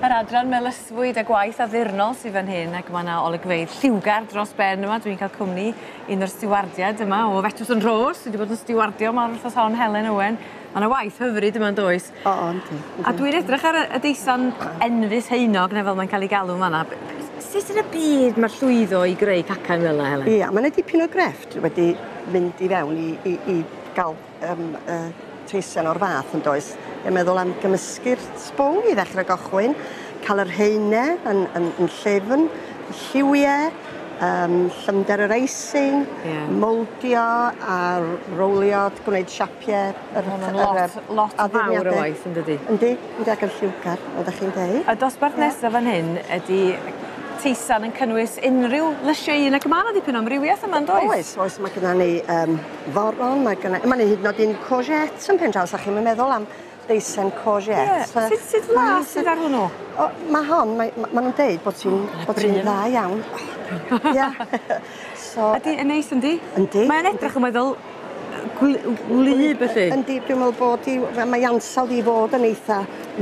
Yr adran melysfwyd a gwaith addurnol sydd fan hyn ac ma' 'na olygfeydd lliwgar dros ben yma. Dwi'n cael cwmni un o'r stiwardiad yma o Fetws yn Rhos sy 'di bod yn stiwardio yma yr wthnos hon Helen Owen. Ma' 'na waith hyfryd yma yndoes? O yndi. A dwi'n edrych ar y y deisan enfys haenog 'na fel mae'n cael ei galw yn fan 'na. Sut yn y byd ma'r llwyddo i greu cacan fel 'na Helen? Ia, ma' 'na dipyn o grefft wedi mynd i fewn i i i ga'l yym teisen o'r fath yndoes? Yn meddwl am gymysgu'r sbwng i ddechrau gochwyn, cael yr haenau yn, yn, yn llyfn, y lliwiau, llymder yr icing, yeah. mowldio a rowlio, gwneud siapiau. Yr, lot, lot fawr o waith yn dydi? Yndi, yndi ac yn lliwgar, fel ydych chi'n deud. Y dosbarth yeah. nesaf fan hyn ydy teisan yn cynnwys unrhyw lysieuyn ac mae yna dipyn o amrywiaeth yma yn does? Oes, oes, mae gennym ni foron, mae gennym ni hyd yn oed un courgette yn pen draw, sa chi'n meddwl am deisen courgette. Yeah. Sut flas sydd ar hwnnw? O, mae hon, mae nhw'n deud bod ti'n dda iawn. Ia. So, ydy, yn neis yndi? Yndi. Mae'n edrych yn meddwl gwlyb felly. Yndi, dwi'n meddwl bod i, mae ansawdd i fod yn eitha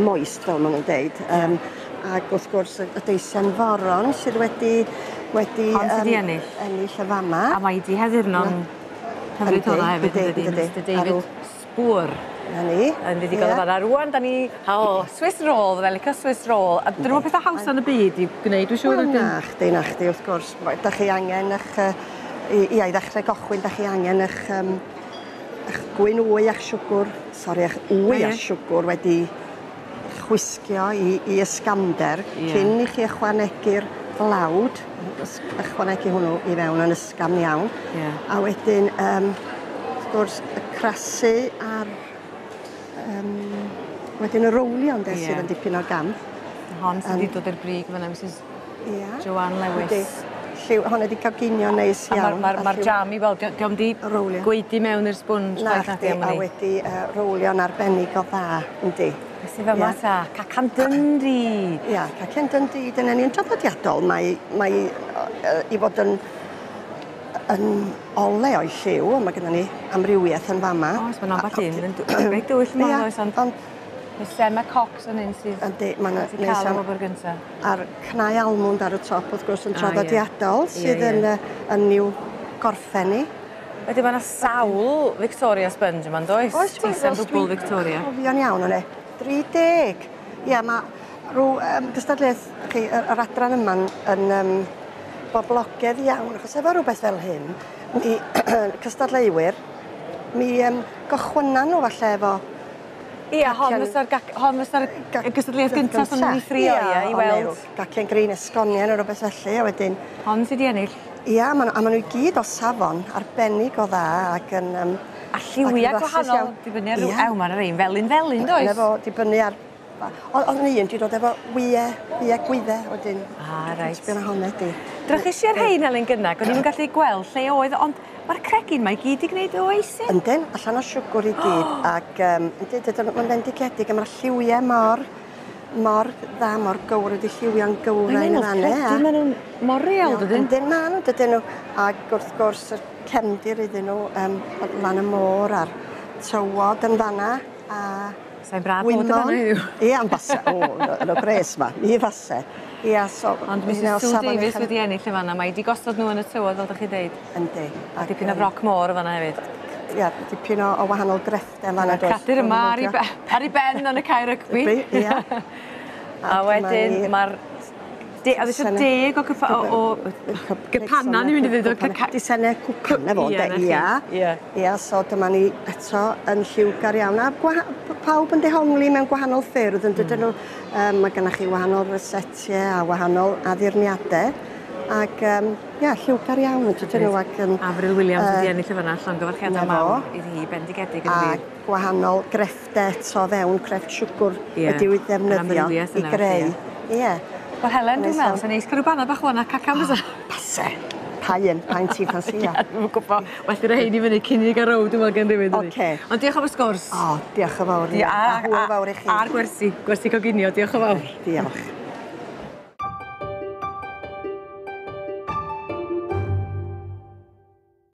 moist fel maen nhw'n deud. Ac wrth gwrs y deisen foron sydd wedi hon sydd wedi ennill. Ennill y fama. A mae di heddurno'n hyfryd hwnna hefyd yn dydi, Mr David Spŵr. Na ni. Yn fuddugol yeah. Fanna. Rŵan da ni, Swiss roll, fydda licio Swiss roll. A dyn nhw'n pethau hawsa yn y byd i gwneud, dwi'n siŵr. Wel, na chdi, wrth gwrs. Da chi angen eich, i ddechrau gochwyn, da chi angen eich, eich gwyn wy a'ch siwgr, sori, eich wy a siwgr wedi chwisgio i ysgamder cyn i chi ychwanegu'r blawd, ychwanegu hwnnw i fewn yn ysgafn iawn. Yeah. A wedyn, wrth gwrs, y crasu a'r wedyn y rowlio ynde sydd yn dipyn o gamp. Hon sydd wedi dod i'r brig fan'na, Mrs Joanne Lewis. Lliw, hon wedi coginio neis iawn. Mae'r jam i weld, dio'm di gwaedu mewn i'r sbwnj. Na chdi, a wedi rowlio'n arbennig o dda, yndi. Beth sydd yma ta? Cacan Dundee. Ia, cacan Dundee, dyna ni'n traddodiadol. Mae i fod yn ole o'i lliw, mae gennym ni amrywiaeth yn fama. Oes, mae'n ambell un yn reit dywyll yma, oes, ond Miss Emma Cox yn un sydd wedi cael y wobr gyntaf. A'r cnau almwnd ar y top, wrth gwrs, yn traddodiadol, sydd yn i'w gorffen ni. Wedyn mae yna sawl Victoria Sponge yma, does? Oes, teisen dwbl Victoria. Cofio'n iawn o'n e. 30. Ia, mae rhyw gystadleuaeth, chi, yr adran yma'n yn boblogaidd iawn, achos efo rhywbeth fel hyn, mi cystadleuwyr, mi gychwynna nhw falle efo. Ia, hon fysa'r gystadleuaeth gyntaf sy'n nhw'n ffrio, ia, i weld. Gacen green esgoniau neu rhywbeth felly, a wedyn. Hon sydd wedi ennill. Ia, a maen nhw i gyd o safon arbennig o dda ac yn. A lliwiau gwahanol, dibynnu ar rhyw, ew, mae'n rhain felyn felyn, does? Efo, dibynnu ar. Oedd yn un, di dod efo wyau gwyddau, wedyn. Ah, reit. Sbio na honna di. Drychais i ar hein, Helen, gynna, o'n i'n gallu gweld lle oedd, ond mae'r cregyn mae gyd i gwneud o eisin. Yndyn, allan o siwgr i gyd, ac yndyn, mae'n fendigedig, a mae'r lliwiau mor dda, mor gywir, wedi lliwio'n gywrain yn fan'na. Mae'n maen nhw'n mor real, dydyn? Yndyn, maen nhw, dydyn nhw. Ac wrth gwrs, y cefndir iddyn nhw, lan y môr a'r tywod yn fan'na, a Sa'n braf bod yn fan'na heddiw. Ia, yn fase. O, yn y bres ma. Mi fase. Ia, so. Ond Mrs Sue Davies wedi ennill yn fan'na. Mae wedi gosod nhw yn y tywod, fel ydych chi'n deud. Yndi. A dipyn o froc môr yn fan'na hefyd. Ia, dipyn o wahanol grefftau yn fan'na. Cradur yma ar ei ben yn y cae rygbi. Ia. A wedyn mae'r Oedd eisiau 10 o gypanna ni'n mynd i ddweud. Disennau cwpan efo, ia. Ia, so dyma ni eto yn lliwgar iawn. A pawb yn dehongli mewn gwahanol ffyrdd yn dydyn nhw. Mae gennych chi wahanol rysetiau a wahanol addurniadau. Ac ia, lliwgar iawn yn dydyn nhw. Avril Williams wedi ennill y fan'na, llongyfarchiadau mawr iddi hi, bendigedig yn wir. A gwahanol grefftau eto fewn crefft siwgr wedi'u ddefnyddio i greu. Ie. Wel, Helen, dwi'n meddwl, sa'n neis cael rhyw banad bach wan a cacan fysa. Base. Pa un ti'n ffansio? Dwi'm yn gwybod. Well i roi hein i fyny cyn i ni gael row, dwi'n meddwl, gen rhywun. Oce. Ond diolch am y sgwrs. O, diolch yn fawr. A hwyl fawr i chi. A'r gwersi, gwersi coginio, diolch yn fawr. Diolch.